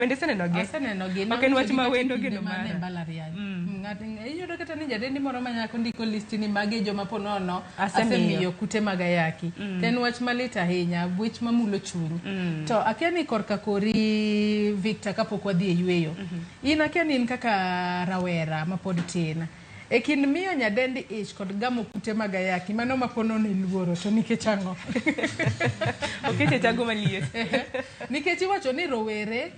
Bende isenenogi? Asenenogi. Ok en wach ma wendo Kinde geno mane mara. mbalariany. Iyudo kata ni jadendi moro ma nyako ndiko list ni magi e joma po nono Asemiyo. asemiyo kute mag ayaki. To en wach malit ahinya, wach mamulo chuny. To akia ni korka kori, Victor, kapok wadhi e yweyo. In akia ni in kaka rawera mapod tin. E kind miyo nyadendi ich kod gamo kute mag ayaki, mano ma po nono iluoro, to nikech ang'o? Okete tago maliet. Nikech iwacho ni rowere,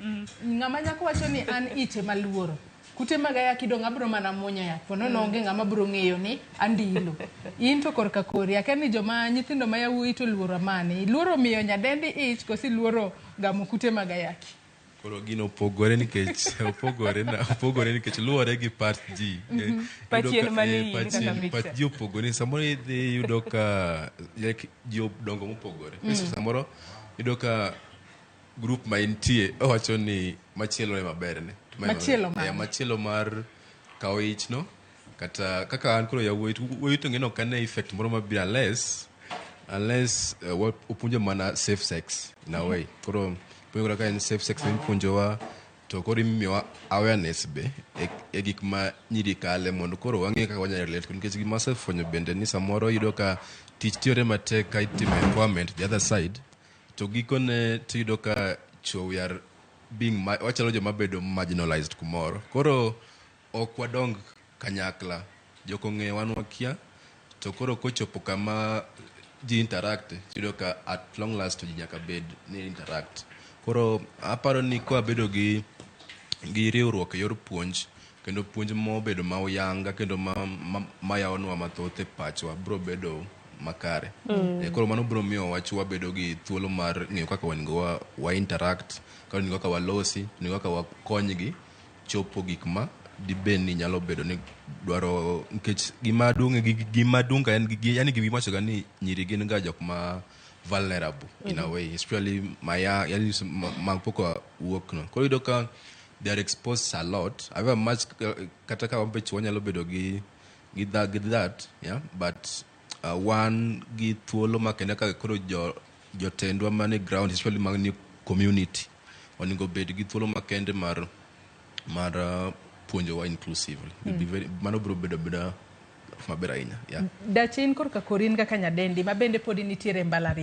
ng'ama nyako wacho ni an iche maluoro. Kute mag ayaki dong' abro mana muonyo yath. Po nono onge ng'ama bro ng'eyo ni andilo. In to korka kori, akia ni joma nyithindo ma yawuoyi to luoro mane? Iluoro miyo nyadendi ich koso iluoro gamo kute mag ayaki? Koro gino opogore nikech opogore nikech luwore gi pach ji. Pachi en mane in pach kaka Victor? Pach ji opogore. Samoro idhi yudo ka like ji odongo mopogore. Samoro yudo ka group ma intie owacho ni machielo ema berne. To ma ema- Machielo mane? Machielo mar kawo ich no kata kaka an koro yawuoyi wuoyi to ng'eno ok ane effect moro mabiro unless opuonjo mana safe sex in a way. Koro puonjo kata ka en safe sex mipuonjowa to koro imiyowa awareness be e gik ma nyiri kale mondo koro wang'e kaka wanyalo relate, nikech gima asefwenyo bende ni samoro iyudo ka tich tiyore matek ka itimo empowerment the other side, to gikone tiyudo ka chuo we are being wachalo joma bedo marginalized kumoro. Koro ok wadong kanyakla, jok ong'eyo wan wakia. To koro kochopo kama ji interact, tiyudo ka at long last to ji nyaka bed ni interact. Koro aparo ni kwabedo gi riwruok e yor puonj kendo puonj mobedo ma oyanga kendo ma mayawonwa mathoth e pachwa biro bedo makare. Koro mano biro miyo wach wabedo gi thuolo mar ng'eyo kaka onego wa interact, kaka onego kaka walosi, onego kaka wakonygi chopo gik ma dibed ni nyalo bedo ni dwaro, nikech gima duong' gima duong' ka en yani gima iwacho ga ni nyiri gin ga jok ma vulnerable in a way, especially maya yani ma pok wuok no. Koro iyudo ka they are exposed a lot, however much kata ka wan be chuo nyalo bedo gi that, yeah, but wan gi thuolo makende kaka koro jo jotendwa mane ground, especially mani community, onego bed gi thuolo makende mar puonjowa inclusively. Will be very, mano biro bedo abeda maber ahinya, yeah. Dachin korka korin kaka nyadendi ma bende podi nitiere e mbalariany.